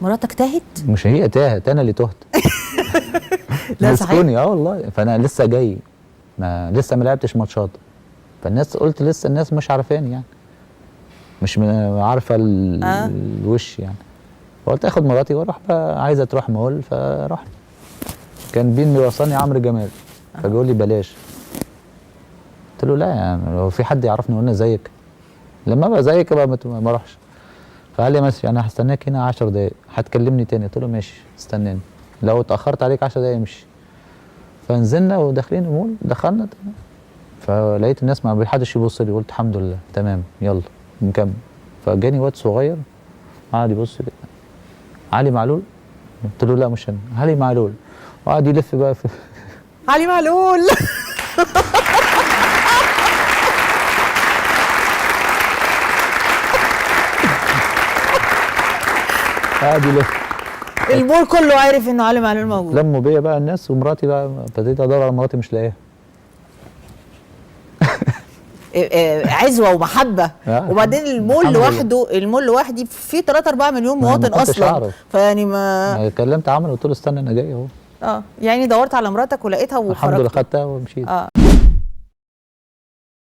مراتك تاهت؟ مش هي تاهت، انا اللي تهت. لا صحيح. مسكوني اه والله. فانا لسه جاي، ما لسه ما لعبتش ماتشات، فالناس قلت لسه الناس مش عارفاني يعني، مش عارفه الوش يعني. فقلت اخد مراتي واروح بقى، عايزه تروح مول، فرحنا. كان بين بيوصلني عمرو جمال، فبيقول لي بلاش. قلت له لا يعني لو في حد يعرفني وانا زيك، لما ابقى زيك ابقى ما اروحش. فقال لي ماشي انا هستناك هنا 10 دقايق، هتكلمني تاني. قلت له ماشي استناني، لو اتاخرت عليك 10 دقايق امشي. فنزلنا وداخلين المول، دخلنا تمام. فلقيت الناس ما حدش يبص لي، قلت الحمد لله تمام يلا نكمل. فجاني واد صغير قعد يبص لي، علي معلول؟ قلت له لا مش انا، علي معلول. وقعد يلف بقى في علي معلول. قعد يلف المول كله عارف انه علي معلول موجود. لموا بيا بقى الناس، ومراتي بقى ابتديت ادور على مراتي مش لاقيها. عزوه ومحبه. وبعدين المول لوحده، المول لوحدي فيه 3 4 مليون مواطن اصلا، فيعني ما كلمت عمرو قلت له استنى انا جاي اهو. يعني دورت على مراتك ولقيتها وخرجت. الحمد لله خدتها ومشيت.